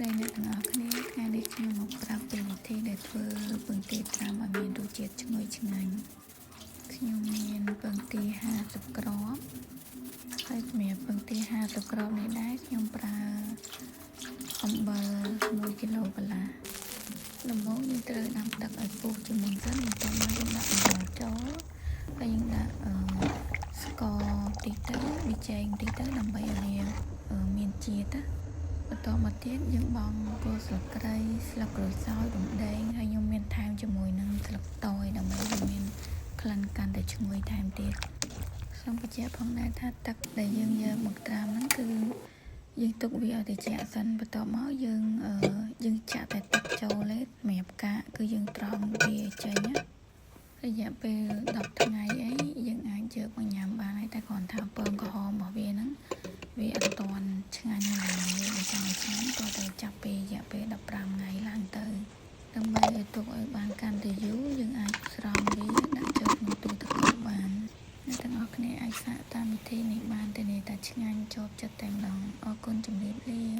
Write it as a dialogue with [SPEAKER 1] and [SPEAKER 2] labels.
[SPEAKER 1] ដីអ្នកទាំងអស់គ្នាថ្ងៃនេះខ្ញុំមកប្រាប់ពីវិធីដែលធ្វើពងទាត្រាំឲ្យមានរសជាតិឈ្ងុយឆ្ងាញ់ខ្ញុំមានពងទា50គ្រាប់ហើយសម្រាប់ពងទា50គ្រាប់នេះដែរខ្ញុំប្រើអំបិល1គីឡូកន្លះដំបូងយើងត្រូវដាំទឹកឲ្យពុះជាមុនសិនបន្ទាប់មកយើងដាក់អំបិលចូលហើយយើងដាក់អឺស្ករតិចទៅប៊ីចេងតិចទៅដើម្បីឲ្យវាមានជាតិណាបន្តមកទៀតយើងបង់គល់ស្លឹកគ្រៃស្លឹកក្រូចសើចរំដេងហើយខ្ញុំមានថែមជាមួយនឹងស្លឹកតយដើម្បីឲ្យមានក្លិនកាន់តែឈ្ងុយថែមទៀតសូមបញ្ជាក់ផងដែរថាទឹកដែលយើងយកមកត្រាំហ្នឹងគឺយើងទុកវាឲ្យត្រជាក់សិនបន្ទាប់មកយើងយើងចាក់តែទឹកចូលទេសម្រាប់កាកគឺយើងត្រង់វាចេញណារយៈពេល10ថ្ងៃអីយើងអាចយកមកញ៉ាំបានហើយតែគ្រាន់ថាពងក្រហមរបស់វាហ្នឹងវាអត់ទាន់ឆ្ងាញ់ឡើយវាចង់ឆ្ងាញ់ក៏តែចាប់ពេលរយៈពេល15ថ្ងៃឡើងទៅដើម្បីឲ្យទុកឲ្យបានកាន់តែយូរយើងអាចស្រង់វាដាក់ចូលក្នុងទូទឹកកកបានអ្នកទាំងអស់គ្នាអាចសាកតាមវិធីនេះបានធានាថាឆ្ងាញ់ជាប់ចិត្តតែម្ដងអរគុណជម្រាបលា។